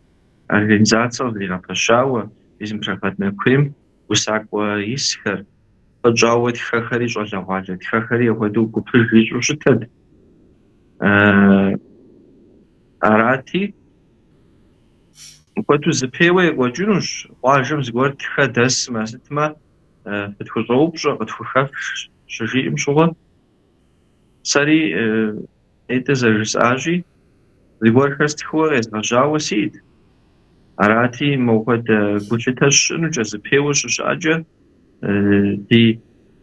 организацэ къызэригъэпэщауэ, мис мы Прохладнэ куейм усакӏуэ исхэр, куэд щӏауэ тхэхэри, щӏалэгъуалэ тхэхэри апхуэдэу гупыж ищӏу щытэт. Арати, мыпхуэдэу зэпеуэ екӏуэкӏынущ, къуажэм зыгуэр тхэ дэсмэ, сытмэ, фытхущӏэупщӏэ, къытхухэфш щыжиӏэм щыгъуэ, сэри нетӏэ зэрыжысӏащи, зыгуэрхэр стхыуэ къезгъэжьауэ сиӏэт. Арати, мыпхуэдэ гулъытэ щыщыӏэнукӏэ, зэпеуэ щыщыӏэкӏэ, ди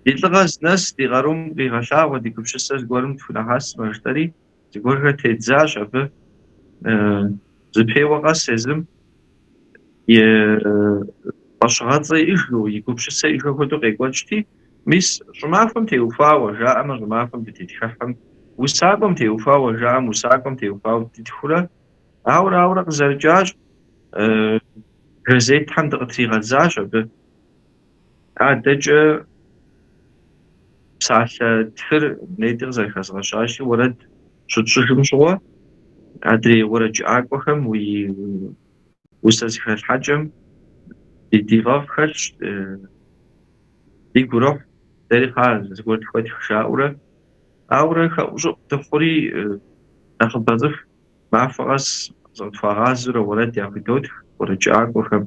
лӏыгъэ зынэс, ди къарум къигъэлъагъуэ, ди гупсысэр зыгуэрым тхунэхьэсмэ, жытӏэри, зыгуэрхэр теддзащ абы. Зэпеуэ къэс езым и фӏэщыгъэцӏэ иӏэжу, и гупсысэ иӏэжу хуэдэу къекӏуэкӏти, мис щӏымахуэм теухуауэ жаӏэмэ, щӏымахуэм дытетхыхьым, усакӏуэм теухуауэ жаӏэм, усакӏуэм теухуауэ дытхыурэ, ауэрэ ауэрэ къызэрыкӏащ, газетхэм дыкъытригъэдзащ абы. Адэкӏэ псалъэ тхыр нетӏи къызэрыхэзгъэщащи, уэрэд щытщӏыжым щыгъуэ, адрей уэрэджыӏакӏуэхэм уи усэ зэхэлъхьэкӏэм ди фӏэфӏ хэлъщ, дигу ирохь, дэри кхъа зыгуэр тхуэтх жаӏэурэ. Ауэрэ хэӏущӏыӏу дыхъури, нэхъыбэ цӏыху махуэ къэс зыкъытхуагъазэурэ уэрэд яхудотх уэрэджыӏакӏуэхэм.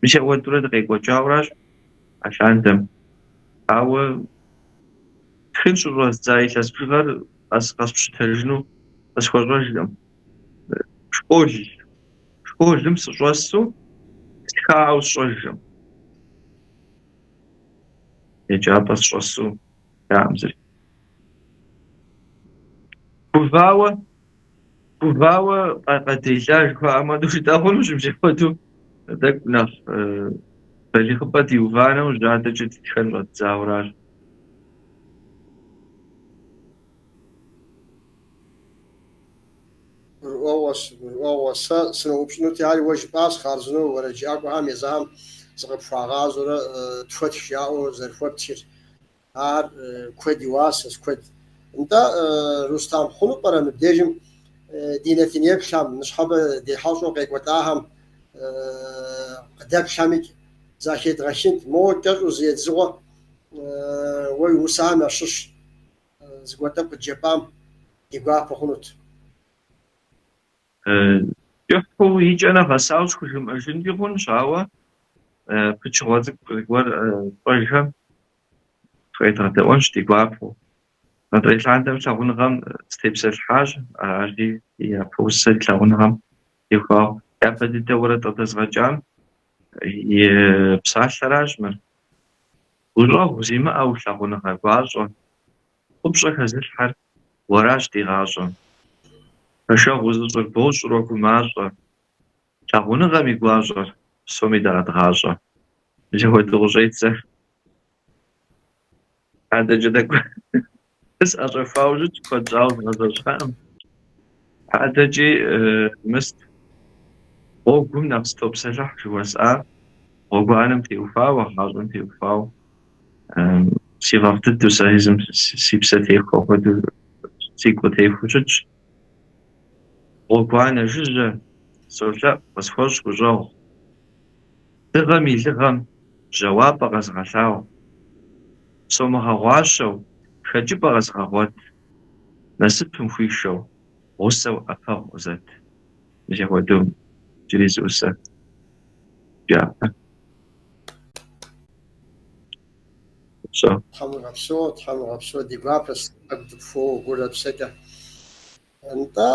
Мис апхуэдэурэ дыкъекӏуэкӏауэращ алъандэм. Ауэ тхын щыщӏэздза илъэс бжыгъэр къэспщытэжыну къысхуэщӏэжкъым. Школ, школым сыщӏэсу стхауэ сщӏэжкъым. Еджапӏэ сыщӏэсу стхакъым зыри. Гувауэ, гувауэ къэдела жыхуаӏэм хуэдэу жытӏэ хъунущ, мис апхуэдэу тӏэкӏу нэхъ. Балигъыпӏэ диува нэужь адэкӏэ дытхэн щӏэддзауэ аращ. Гурыӏуэгъуэщ, гурыӏуэгъуэ. Сэ сыноупщӏынути, ари уэ жыпӏащ, хъарзынэу уэрэджыӏакӏуэхэм езыхэм зыкъыпхуагъазэурэ тхуэтх жаӏэу зэрыхуэптхыр. Ар куэд и уасэщ, куэд. Нтӏэ, Рустам, хъуну пӏэрэ мыбдежым ди нэтын еплъхэм, ныщхьэбэ ди хьэщӏэу къекӏуэлӏахэм къыдэплъхэмикӏ захедгъэхынт, моуэ кӏэщӏу зы едзыгъуэ уэ уи усэхэм ящыщ зыгуэр тӏэкӏу къыджепӏам ди гуапэ хъунут. Кӏыхьу и кӏэ нэгъэсауэ схужымыӏэжынкӏи хъунщ, ауэ пычыгъуэ цӏыкӏу зыгуэр тщӏэжхэм фыкъедгъэдэӏуэнщ ди гуапэу. Адрей лъандэм лъагъуныгъэм сытепсэлъыхьащ, ари япэ усэр лъагъуныгъэм теухуауэ. Япэ дыдэ уэрэд къыдэзгъэкӏам и псалъэращ мыр. Гущӏэгъу зимыӏэу лъагъуныгъэ гуащӏэ, ӏупщӏэ хэзылъхьэр уэращ ди гъащӏэм. Пэшэгъу узыщӏыр бощӏыр уэ гумащӏэ, лъагъуныгъэм и гуащӏэр псоми дыкъэдгъащӏэ. Мис апхуэдэу къыщӏедзэ. Адэкӏэ тӏэкӏу сӏэщӏэхуауэ щытщ, куэд щӏауэ згъэзэщӏакъым. Адэкӏи мыст гъуэгум нэхъ сытопсэлъыхь жыхуэсӏар, гъуэгуанэм теухуауэ, гъащӏэм теухуауэ. Си фӏэфӏ дыдэу сэ езым си псэ техуэ хуэдэу сигу къытехуэу щытщ. Гъуэгуанэ жыжьэ солъэӏу, къысхуэщӏ гущӏэгъу. Дыгъэм и лыгъэм жьауапӏэ къэзгъэлъагъу. Сомыгъэгъуащэу хэкӏыпӏэ къэзгъэгъуэт, насыпым хуишэу гъусэу ӏэпэгъу къызэт. Мис апхуэдэу иджыри зы усэ кӏапэ. Упсэу. Тхьэм уигъэпсэу, Тхьэм уигъэпсэу, ди гуапэщ ӏэгу дыпхуоуэ гурэ псэкӏэ. Нтӏэ,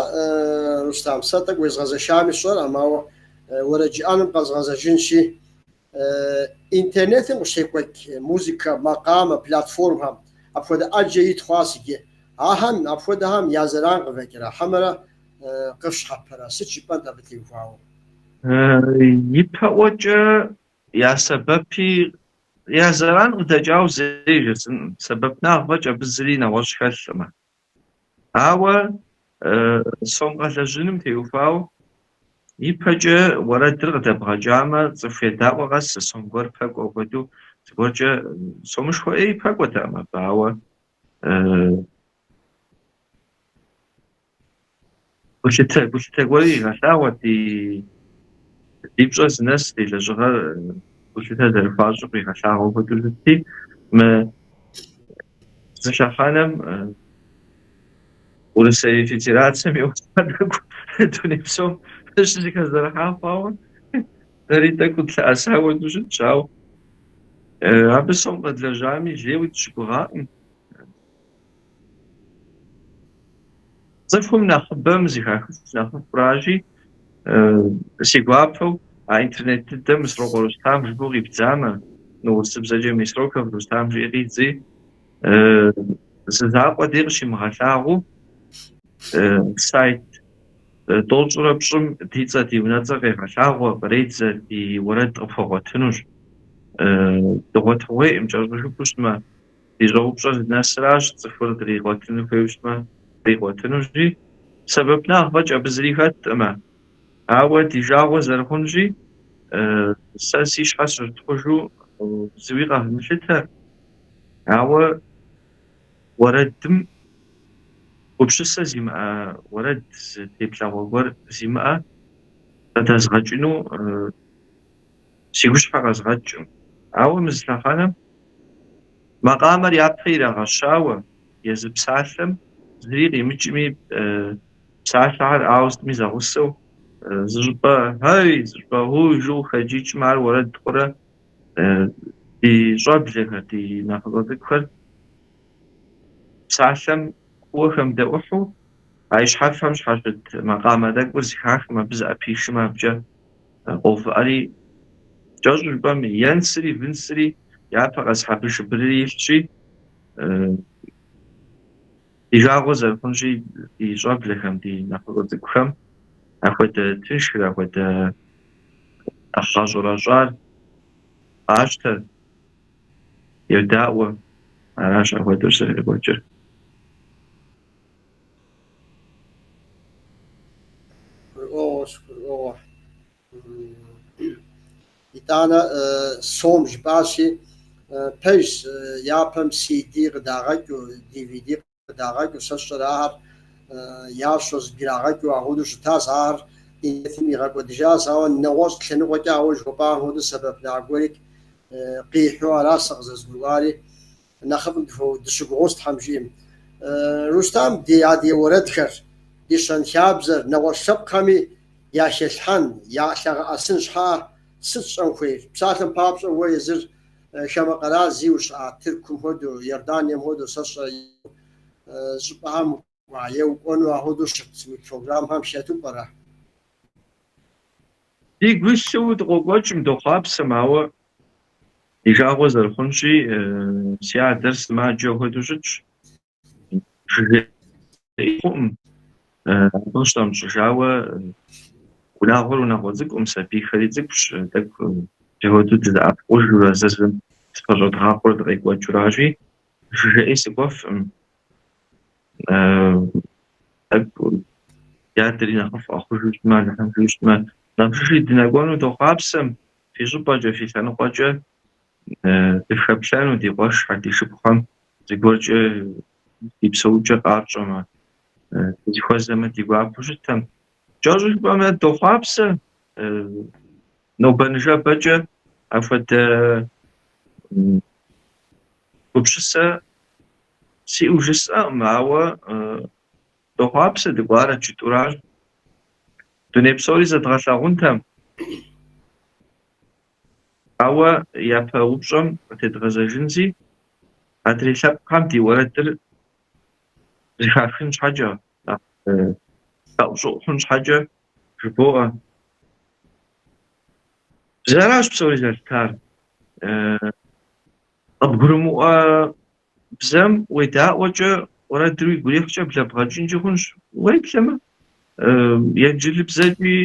Рустам, сэ тӏэкӏу уезгъэзэшами сщӏэркъым, ауэ уэрэд жыӏэным къэзгъэзэжынщи, интернетым къыщекӏуэкӏ музыкэ, макъамэ, платформхэм апхуэдэ ӏэджэ ит хъуащ иджы. Ахэм, апхуэдэхэм я зэран къывэкӏрэ, хьэмэрэ къыфщхьэпэрэ? Сыт жыпӏэнт абы теухуауэ? Ипэӏуэкӏэ я сэбэпи, я зэран къыдэкӏауэ зэи жысӏэнкъым. Сэбэпынагъ фӏэкӏ абы зыри нэгъуэщӏ хэлъкъымэ. Ауэ сом къэлэжьыным теухуауэ ипэкӏэ уэрэдыр къыдэбгъэкӏамэ, цӏыху едаӏуэ къэс зы сом гуэр пэкӏуэ хуэдэу зыгуэркӏэ сомышхуэ ӏей пэкӏуэтэкъым абы, ауэ гулъытэ гуэри игъэлъагъуэт, ди пщӏэр зынэс, ди лэжьыгъэр гулъытэ зэрыхуащӏыр къигъэлъагъуэ хуэдэу щытти, мы зы лъэхъэнэм Урысей Федерацэм и ӏуэхухэр тӏэкӏу дуней псом щызэхэзэрыхьа хъуауэ, дэри тӏэкӏу дылъэӏэса хуэдэу щытщ, ауэ абы сом къэдлэжьами лейуи дыщыгугъакъым. Цӏыхум нэхъыбэм зэхахыф нэхъыфӏращи, си гуапэу а интернет дыдэм Мысрокъуэ Рустам жыпӏэу къибдзамэ, ну урысыбзэкӏэ Мисроков Рустам жиӏи къидзи, зы закъуэ дей къыщимыгъэлъагъуэу сайт тӏощӏрэ пщӏым ди цӏэ, ди унэцӏэ къегъэлъагъуэ, къредзэ, ди уэрэд къыпхуэгъуэтынущ. Дыгъуэтыгъуейкъым, кӏэщӏу жыпӏэу щытмэ. Ди щӏэупщӏэр зынэсращ, цӏыхур дригъуэтыну хуейуэ щытмэ, дригъуэтынущи, сэбэпынагъ фӏэкӏ абы зыри хэткъымэ. Ауэ ди жагъуэ зэрыхъунщи, сэ си щхьэ сыщытхъужу зыуи къэвмылъытэ, ауэ уэрэдым гупсысэ зимыӏэ уэрэд зы теплъэгъуэ гуэр зимыӏэ къыдэзгъэкӏыну си гущхьэ къэзгъэкӏкъым. Ауэ мы зы лъэхъэнэм макъамэр япэ ирагъэщауэ, езы псалъэм зыри къимыкӏми, псалъэхэр ауэ сытми зэгъусэу зы щӏыпӏэ хэй, зы щӏыпӏэ гъуй жыӏэу хэкӏыкӏмэ, ар уэрэд хъурэ ди щӏэблэхэр, ди нэхъыщӏэ цӏыкӏухэр псалъэм кууэ хэмыдэӏухьу, а и щхьэфэм щхьэщыт макъамэ тӏэкӏур зэхахым, абы зыӏэпишымэ, абыкӏэ къоувыӏэри, кӏэщӏу жыпӏэм, енсри, вынсри, япэ къэс хьэбыршыбырри илъщи, ди жагъуэ зэрыхъунщи, ди щӏэблэхэм, ди нэхъыщӏэ цӏыкӏухэм апхуэдэ тыншыр, апхуэдэ нэхъ гъэщӏэрэщӏар. Къащтэ, йодаӏуэ, аращ апхуэдэу зэрекӏуэкӏыр. Гурыӏуэгъуэщ, гурыӏуэгъуэ. Итӏанэ сом жыпӏащи, пэжщ, япэм CD къыдагъэкӏыу, DVD къыдагъэкӏыу, сэ сщӏэрэ ахэр ящэу зэбграгъэкӏыу ахуэдэу щытащ, ахэр интернетым игъэкӏуэдыжащ, ауэ нэгъуэщӏ лъэныкъуэкӏэ ауэ жыхуэпӏам хуэдэу сэбэпынагъ гуэрикӏ къихьу аращ сэ къызэрызгурыӏуари, нэхъыфӏым дыщыгугъынщ Тхьэм жиӏэм. Рустам, ди адыгэ уэрэдхэр, ди щэнхабзэр нэгъуэщӏ лъэпкъхэми яхэлъхьэн, ялъэгъэӏэсын щхьа сыт щӏэн хуейр? Псалъэм папщӏэ, уэ езыр Хамэ къэрал зи ущыӏа, Тыркум хуэдэу, Иорданием хуэдэу, сэ сщӏэрэ щӏыпӏэхэм укӏуа е укӏуэну ахуэдэу щыт уи программэхэм хэту пӏэрэ? Дигу илъу дыкъокӏуэкӏым, дохъуапсэм, ауэ ди жагъуэ зэрыхъунщи, си адэр сымаджэ хуэдэу щытщ. Жыжьэ хъуӏым, абы къыщынэмыщӏыжауэ унагъуэр унагъуэ цӏыкӏум, сабийхэри цӏыкӏущ, тӏэкӏу апхуэдэу дызэӏэпыкъужурэ зыр зым зыпэщӏэдгъакъуэурэ дыкъекӏуэкӏыуращи, жыжьэӏей сыкӏуэфӏым. Тӏэкӏу ди адэри нэхъыфӏ къэхъужу щытмэ, Алыхьым жиӏэу щытмэ, нэхъ жыжьи дынэкӏуэну дохъуапсэм, фи щӏыпӏэкӏэ, фи лъэныкъуэкӏэ дыфхэплъэну, ди къуэшхэр, ди шыпхъухэм зыгуэркӏэ ди псэукӏэр къатщӏэмэ, дызэхуэзэмэ, ди гуапэу щытэм. Кӏэщӏу жыпӏэмэ, дохъуапсэ, нобэ-ныжэбэкӏэ апхуэдэ гупсысэ сиӏэу жысӏэкъым, ауэ дохъуапсэ дыкӏуарэт жытӏуращ. Дуней псори зэдгъэлъагъунтэм. Ауэ япэ упщӏэм къытедгъэзэжынщи, адрей лъэпкъхэм ди уэрэдыр зэхахын щхьэкӏэ, нэхъ хэӏущӏыӏу хъун щхьэкӏэ жыбоӏэ. Бзэращ псори зэлъытар. Къыбгурымыӏуэ бзэм уедаӏуэкӏэ уэрэдыр уигу ирихькӏэ блэбгъэкӏынкӏи хъунщ. Уеблэмэ, инджылыбзэкӏи,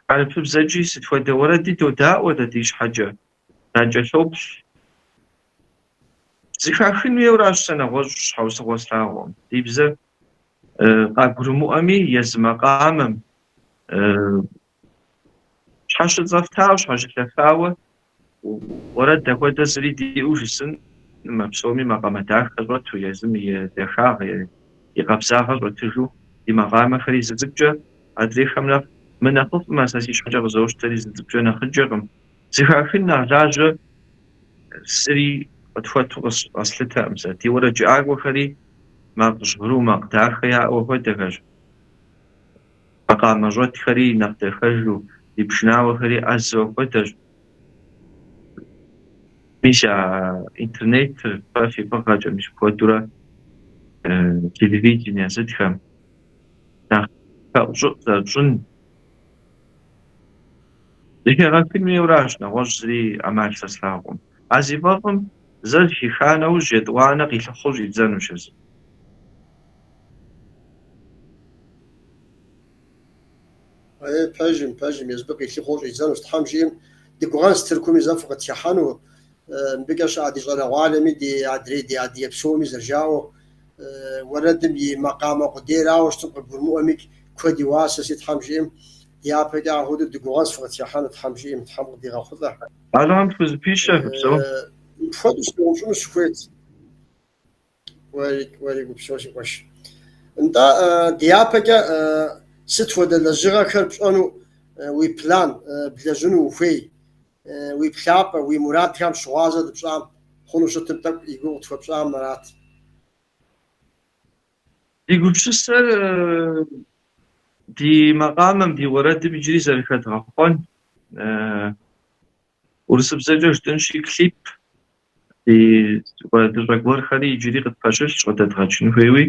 хьэрыпыбзэкӏи сыт хуэдэ уэрэди додаӏуэ дэ ди щхьэкӏэ, дакӏэлъоплъ. Зэхахын хуейуэращ сэ нэгъуэщӏ щхьэусыгъуэ слъагъуэм. Ди бзэр къагурымыӏуэми, езы макъамэм щхьэщыцӏэфтауэ, щхьэщылъэфауэ уэрэд апхуэдэ зыри диӏэу жысӏэнкъым, а псоми макъамэ дахэ щӏэту, езым и дахагъ, и къабзагъэ щӏэтыжу ди макъамэхэри зы цӏыкӏукӏэ, адрейхэм нэхъ мынэхъыфӏмэ, сэ си щхьэкӏэ къызощтэри зы цӏыкӏукӏэ нэхъыкӏэкъым. Зэхахын нэхъ лажьэ зыри къытхуэту къэслъытэкъым сэ. Ди уэрэджыӏакӏуэхэри макъ жьгъыру, макъ дахэ яӏэу апхуэдэхэщ. Макъамэ щӏэтхэри нэхъ дахэжу, ди пшынауэхэри ӏэзэу апхуэдэщ. Мис а интернетыр фэ фи фӏыгъэкӏэ, мис апхуэдэурэ телевидение сытхэм нэхъ хэӏущӏыӏу зэрытщӏын зэхегъэхын хуейуэращ, нэгъуэщӏ зыри ӏэмал сэ слъагъукъым. А зи фӏэфӏым зэ зэхиха нэужь, етӏуанэ къилъыхъуэу щӏидзэнущ езым. Е, пэжым, пэжым, езбы къилъыхъуэу щӏидзэнущ. Тхьэм жиӏэм, дыгугъэнщ Тыркуми зэ фыкъытхыхьэну, мыбыкӏэ щыӏэ ди щӏалэгъуалэми, ди адрей ди адыгэ псоми зэрыжаӏэу, уэрэдым и макъамэ къудейрауэ щытым къыбгурымыӏуэмикӏ, куэд и уасэщи, Тхьэм жиӏэм, дяпэкӏэ апхуэдэу дыгугъэнщ фыкъытхыхьэну, Тхьэм жиӏэм, Тхьэм къыдигъэхъулӏэ. Алыхьым тхузэпищэ, фыпсэу. Мыпхуэдэу сыноупщӏыну сыхуейт. Уэри, уэри упсэу, си къуэш. Нтӏэ, дяпэкӏэ сыт хуэдэ лэжьыгъэхэр пщӏэну уи план блэжьыну ухуей? Уи плъапӏэ, уи мурадхэм щыгъуазэ дыпщӏам хъуну щытым тӏэкӏу и гугъу къытхуэпщӏам арат. Ди гупсысэр ди макъамэм, ди уэрэдым иджыри зэрыхэдгъэхъуэн, урысыбзэкӏэ жытӏэнщи, клип, Ди уэрэдыщӏэ гуэрхэри иджыри къытпэщылъщ къыдэдгъэкӏын хуейуи,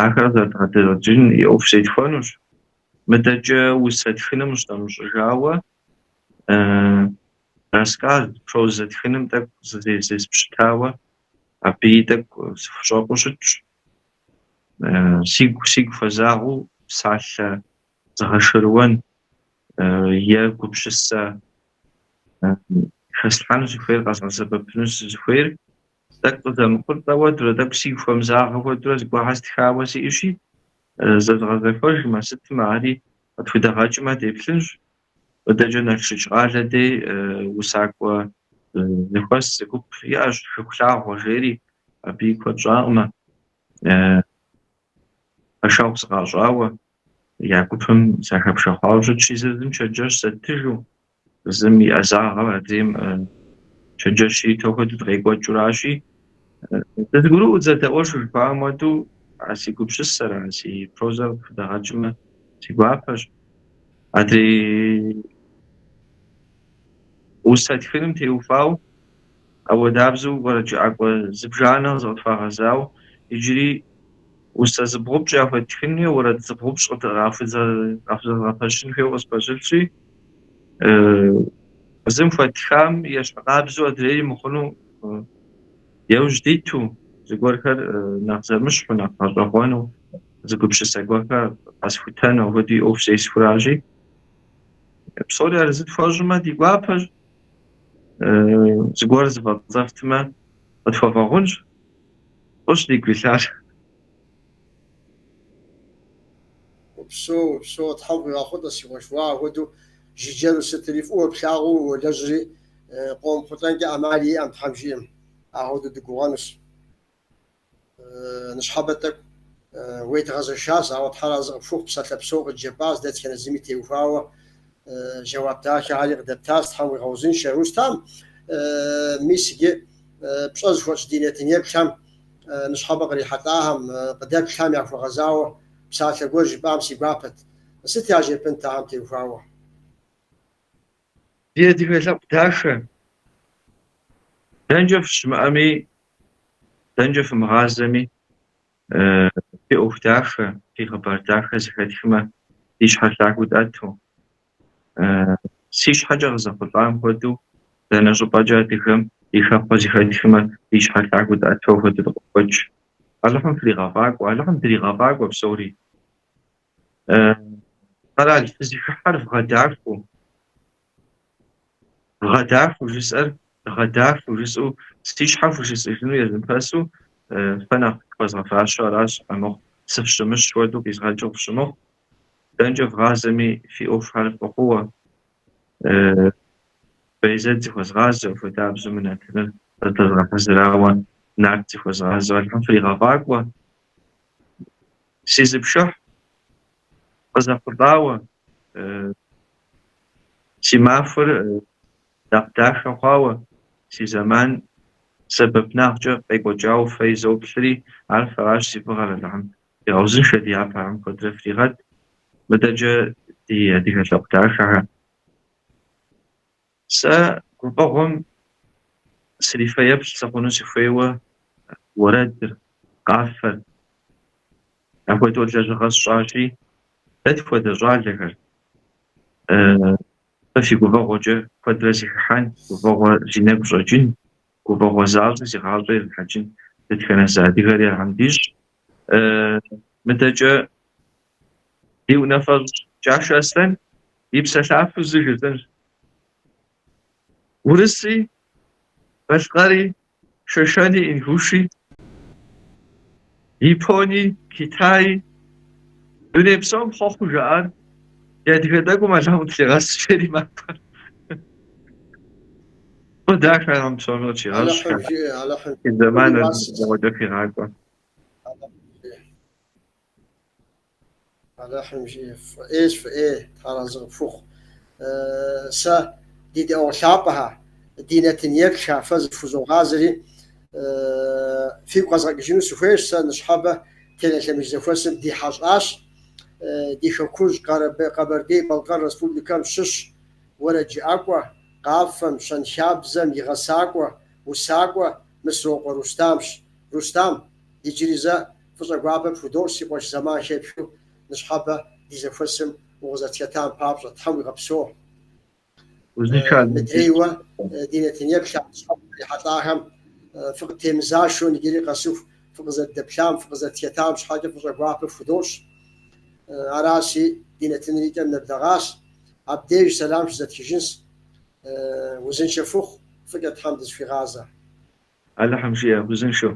ахэр зэрыдгъэдэкӏын и ӏуэху зетхуэнущ. Мыдэкӏэ усэ тхыным къыщынэмыщӏыжауэ, рассказ, прозэ тхыным тӏэкӏу зеспщытауэ, абыи тӏэкӏу сыхущӏэкъуу щытщ. Сигу хуэзагъэу псалъэ зыгъэшэрыуэн е гупсысэ. Хэслъхьэну сыхуейр, къэзгъэсэбэпыну сызыхуейр тӏэкӏу къызэмыхъулӏэуэдурэ, тӏэкӏу сигу хуэмызагъэ хуэдурэ зыгуэрхэр стхауэ сиӏэщи, зэзгъэзэхуэжмэ, сытмэ, ари къытхудэгъэкӏмэ деплъынщ. Мыдэкӏэ Налшыч къалэ дей усакӏуэ зэхуэс зы гуп иӏэщ, Шыхулъагъуэ жери, абыи куэд щӏакъымэ, пэшэгъу сыкъащӏауэ, я гупым сахэпшэхъуауэ щытщи, зыр зым чэнджэщ зэттыжу, зым и ӏэзагъэр адрейм чэнджэщ ириту хуэдэу дыкъекӏуэкӏыуращи, дызэгурыӏуэу дызэдэӏуэжу жыхуаӏэм хуэдэу а си гупсысэр, а си прозэр къытхудэгъэкӏмэ си гуапэщ. Адрей усэ тхыным теухуауэ ауэдабзэу уэрэджыӏакӏуэ зыбжанэ зыкъытхуагъэзауэ иджыри усэ зыбгъупщӏ яхуэттхын хуейуэ, уэрэд зыбгъупщӏ къахузэзгъэпэщын хуейуэ къыспэщылъщи, зым хуэттхам ещхьыркъабзэу адрейри мыхъуну яужь диту, зыгуэрхэр нэхъ зэмыщхьу, нэхъ гъэщӏэгъуэну, зы гупсысэ гуэрхэр къэсхутэну апхуэдэу и ӏуэху зесхуэращи, псори арэзы тхуэщӏмэ, ди гуапэщ, зыгуэр зыфӏэтцӏэфтмэ, къытхуэвгъэгъунщ, фӏыщ дигу илъар. Упсэу, упсэу, Тхьэм къуигъэхъулӏэ, си къуэш, уэ апхуэдэу жыджэру сытри фӏыуэ плъагъуу уолэжьри, къомыхъулӏэнкӏэ ӏэмал иӏэм, Тхьэм жиӏэм, апхуэдэу дыгугъэнущ. Ныщхьэбэ тӏэкӏу уедгъэзэшащ, ауэ Тхьэр арэзы къыпхухъу, псалъэ псо къыджепӏащ, дэтхэнэ зыми теухуауэ жэуап дахэхэри къыдэптащ, Тхьэм уигъэузыншэ. Рустам, мис иджы пщӏэ зыхуэтщӏ ди нэтынеплъхэм ныщхьэбэ кърихьэлӏахэм, къыдэплъхэм яхуэгъэзауэ псалъэ гуэр жыпӏам си гуапэт. Сыт яжепӏэнт ахэм теухуауэ? Ди адыгэ лъэпкъ дахэ, дэнкӏэ фыщымыӏэми, дэнкӏэ фымыгъазэми, фи ӏуэху дахэ, фи хъыбар дахэ зэхэтхмэ, ди щхьэр лъагэу тӏэту, си щхьэкӏэ къызэхъулӏам хуэдэу, дэнэ щӏыпӏэкӏэ адыгэм и хэхъуэ зэхэтхмэ, ди щхьэр лъагэу тӏэту апхуэдэу дыкъокӏуэкӏ. Алыхьым фригъэфӏакӏуэ, Алыхьым дригъэфӏакӏуэ псори. Къэрал фызыхыхьэр вгъэдахэу, вгъэдахэу жысӏэр, дгъэдахэу жысӏэу си щхьэ хужысӏэжыну езмыпэсу фэ нэхъ фхуэзгъэфащэу аращ, амыхъу сыфщымыщ хуэдэу къизгъэкӏыу къыфщымыхъу. Дэнкӏэ вгъазэми фи ӏуэхухэр фӏы хъууэ, Байзэт зыхуэзгъазэу, апхуэдабзэу мы нэтыныр къыздэзгъэхьэзырауэ Нарт зыхуэзгъазэу Алыхьым фригъэфӏакӏуэ. Си зы пшыхь къызэхъулӏауэ, си махуэр нэхъ дахэ хъуауэ, си зэман сэбэпынагъкӏэ къекӏуэкӏауэ фэ изоплъри, ар фэращ зи фӏыгъэр Алыхьым фигъэузыншэ ди япэ Алыхьым куэдрэ фригъэт, мыдэкӏэ ди адыгэ лъэпкъ дахэхэр. Сэ гуфӏэгъуэм срифэеплъ сыхъуну сыхуейуэ уэрэдыр, къафэр, апхуэдэу лэжьыгъэ сщӏащи, дэ тхуэдэ щӏалэхэр фэ фи гуфӏэгъуэкӏэ куэдрэ зыхыхьэн, гуфӏэгъуэ зи нэгу щӏэкӏын, гуфӏэгъуэ защӏэу зи гъащӏэ езыхьэкӏын дэтхэнэ зы адыгэри Алыхьым дищӏ. Мыдэкӏэ ди унафэщӏ Кӏашэ Аслъэн и псэлъафэу зы жысӏэнщ. Урыси, Балъкъэри, Шэшэни, Ингуши, Япони, Китаи, дуней псом хъуэхъуу жаӏар ди адыгэ тӏэкӏум Алыхьым къытлъигъэс жери макӏуэр. Фӏы дахэ Алыхьым псоми къытщигъэщӏ, Алыхьым жиӏэ, Алыхьым фи зэманыр фӏыгъуэкӏэ фигъакӏуэ. Алыхьым жиӏэ, фӏы ӏейщ, фӏы ӏей, Тхьэр арэзы къыпхухъу. Сэ ди дэӏуэгъу лъапӏэхэ, ди нэтын еплъхэ, фэ зыфхузогъазэри, фигу къэзгъэкӏыжыну сыхуейщ, сэ ныщхьэбэ телелъэмыж зэхуэсым ди хьэщӏащ, ди хэкужь Къэбэрдей-Балъкъэр Республикэм щыщ уэрэджыӏакӏуэ, къафэм, щэнхабзэм и гъэсакӏуэ, усакӏуэ Мысрокъуэ Рустамщ. Рустам, иджыри зэ Фӏыщӏэ гуапэ пхудощӏ, си къуэш, зэман хэпхыу ныщхьэбэ ди зэхуэсым укъызэрытхэтам папщӏэ. Тхьэм уигъэпсэу. Мыдрейуэ ди нэтын еплъа ныщхьэбэ кърихьэлӏахэм фыкъытемызашэу иджыри къэсыху фыкъызэрыдэплъам, фыкъызэрытхэтам щхьэкӏэ фӏыщӏэ гуапэ фхудощӏ. Аращи, ди нэтыныр и кӏэм нэблэгъащ. Абдеж сэлам щызэтхыжынщ. Узыншэ фыхъу, фӏыкӏэ Тхьэм дызэхуигъазэ. Алыхьым жиӏэ, узыншэу.